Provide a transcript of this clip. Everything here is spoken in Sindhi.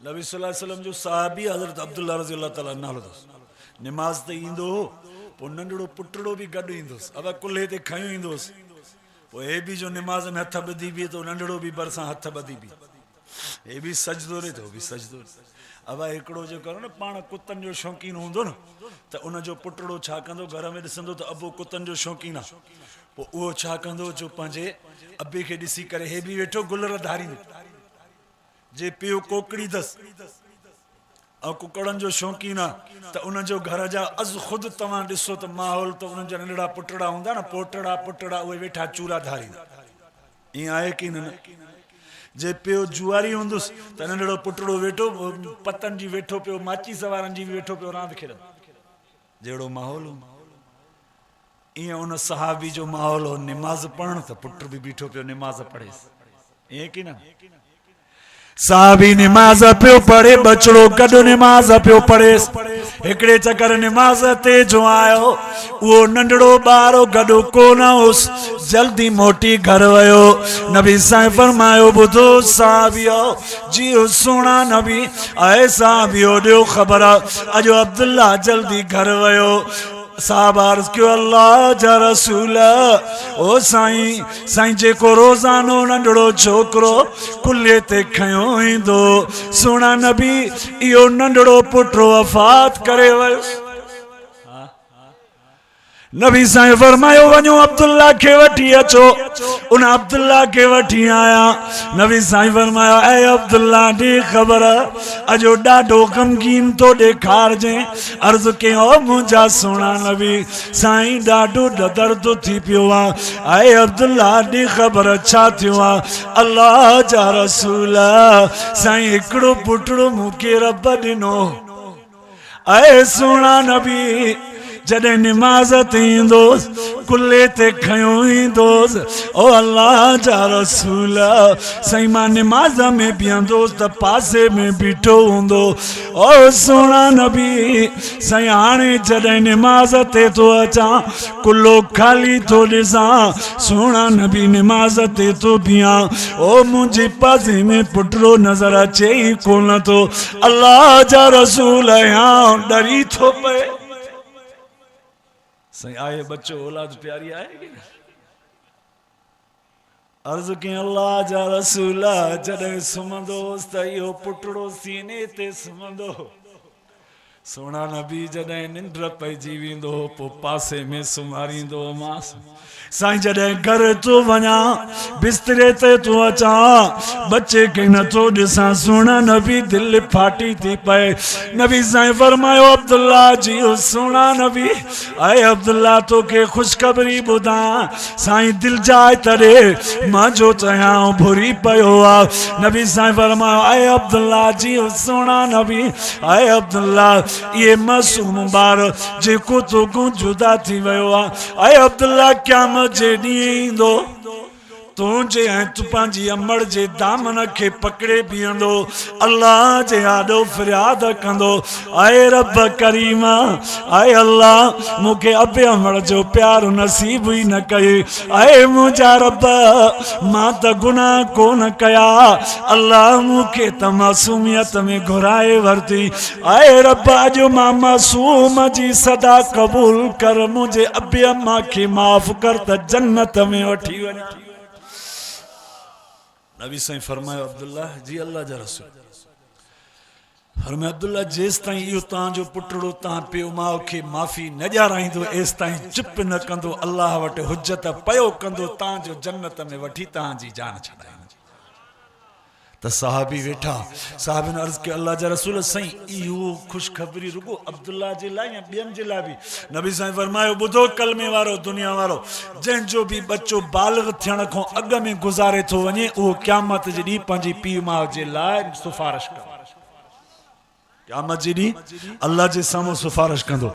نبي صلي الله عليه وسلم جو صحابي حضرت عبدالله رضي الله تعالٰي عنه نالو اٿس. نماز تي ايندو هو، پوء ننڍڙو پٽڙو به گڏ ايندو هوس. ابا ڪلهي تي کنيو ايندو هوس. پوء هي به جو نماز ۾ هٿ ٻڌي بيهي ته ننڍڙو به ڀرسان هٿ ٻڌي بيهي. هي به سجدو ڏي ته هو به سجدو ڏي. ابا هڪڙو جيڪو آهي نه پاڻ ڪتن جو شوقين هوندو نه ته ان جو پٽڙو ڇا ڪندو گهر ۾ ڏسندو ته ابو ڪتن جو شوقين آهي. پوء اهو ڇا ڪندو جو پنهنجي ابي کي ڏسي ڪري هي به ويٺو گلر ڌاريندو. جي پيء ڪوڪڙي اٿس ۽ ڪڪڙن جو شوقين آ ته ان جو گهر جا از خود توهان ڏسو ته ماحول ته انهن جا ننڍڙا پٽڙا هوندا نه پوٽڙا پٽڙا اهي ويٺا چورا ڌاريندا. ائين آهي ڪي نه؟ جي پيء جواري هوندس ته ننڍڙو پٽڙو ويٺو پتن جي ويٺو پيو ماچيس وارن جي به ويٺو پيو راند کيڏندو. جهڙو ماحول هوندو ائين ان صحابي جو ماحول هو نماز پڙهڻ ته پٽ به بيٺو پيو نماز پڙهيس ائين ڪي نه صحابي نماز پيو پڙهي ٻچڙو گڏ نماز پيو پڙهيس هڪڙي چڪر نماز تي جو آيو اهو ننڍڙو ٻار گڏ ڪونه هوس جلدي موٽي گهر ويو نبي سائين فرمايو ٻڌو صحابيو جي سهڻا نبي اي صحابيو ڏيو خبر اڄ عبدالله جلدي گهر ويو. صاحب عرض ڪيو الله جا رسول او سائين سائين جيڪو روزانو ننڍڙو ڇوڪرو ڪلهي تي کنيو ايندو سهڻا نبي اهو ننڍڙو پٽ وفات ڪري ويو. نبي سائين فرمايو وڃو عبدالله کي وٺي اچو ان عبدالله کي وٺي آيا نبي سائين فرمايو اي عبدالله ڏي خبر اڄ ڏاڍو غمگين ٿو ڏيکارجين عرض ڪيو منهنجا سهڻا نبي سائين ڏاڍو درد ٿي پيو آ اي عبدالله ڏي خبر ڇا ٿيو آ الله جا رسول سائين هڪڙو پٽڙو مون کي رب ڏنو اي سهڻا نبي جڏهن نماز تي ايندوس ڪلهي تي کنيو ايندوس او الله جا رسول سائين مان نماز ۾ بيهندوس ته پاسي ۾ بيٺو هوندو او سهڻا نبي سائين هاڻي جڏهن نماز تي ٿو اچان ڪلهو خالي ٿو ڏسان سهڻا نبي نماز تي ٿو بيهان او منهنجي پاسي ۾ پٽڙو نظر اچي ئي ڪونه ٿو الله جا رسول هيانء ڏري ٿو پئي. سائين آهي ٻچو اولاد پياري آهي ڪي نه؟ عرض ڪيائين الله جا رسول جڏهن سمهندو هوس ته اهو پٽڙو سيني تي سمهندو هو. سهڻا نبي جڏهن ننڊ پئجي ويندو هو پوء پاسي ۾ سمهاريندو هومانس. سائين جڏهن گهر ٿو وڃان بستري تي ٿو اچان ٻچي کي نه ٿو ڏسان سهڻا نبي دل ڦاٽي ٿي پئي. نبي سائين فرمايو عبدالله جي سهڻا نبي اي عبدالله توکي خوشخبري ٻڌايان سائين دل جاء ته ڏي منهنجو ته هيانء ڀري پيو آ. نبي سائين فرمايو اي عبدالله جي سهڻا نبي اي عبدالله اهي معصوم ٻار جيڪو توکان جدا ٿي ويو آ اي عبدالله قيامت جي ڏينهن ايندو تنهنجي ۽ تون پنهنجي امڙ جي دامن کي پڪڙي بيهندو الله جي آڏو فرياد ڪندو اي رب ڪريم اي الله مون کي ابي امڙ جو پيار نصيب ئي نه ڪئي اي منهنجا رب مان ته گناهه ڪونه ڪيا الله مون کي ته معصوميت ۾ گهرائي ورتي اي رب اڄ مان معصوم جي صدا قبول ڪر منهنجي ابي اما کي معاف ڪر ته جنت ۾ وٺي وڃ. نبي سائين فرمايو عبدالله جي الله جا رسول فرمايو عبدالله جيستائين اهو توهان جو پٽڙو توهان پيء ماء کي معافي نه ڏيارائيندو ايستائين چپ نه ڪندو الله وٽ حجت پيو ڪندو تان جو جنت ۾ وٺي توهان جي جان ڇڏائيندو. ته صحابي ويٺا صحابين عرض ڪيو الله جا رسول سائين اهو خوشخبري رڳو عبدالله جي لاء يا ٻين جي لاء به نبي سائين فرمايو ٻڌو ڪلمي وارو دنيا وارو جنهن جو به ٻچو بالغ ٿيڻ کان اڳ ۾ گذاري ٿو وڃي اهو قيامت جي ڏينهن پنهنجي پيء ماء جي لاء سفارش ڪندو قيامت جي ڏينهن الله جي سامهون سفارش ڪندو.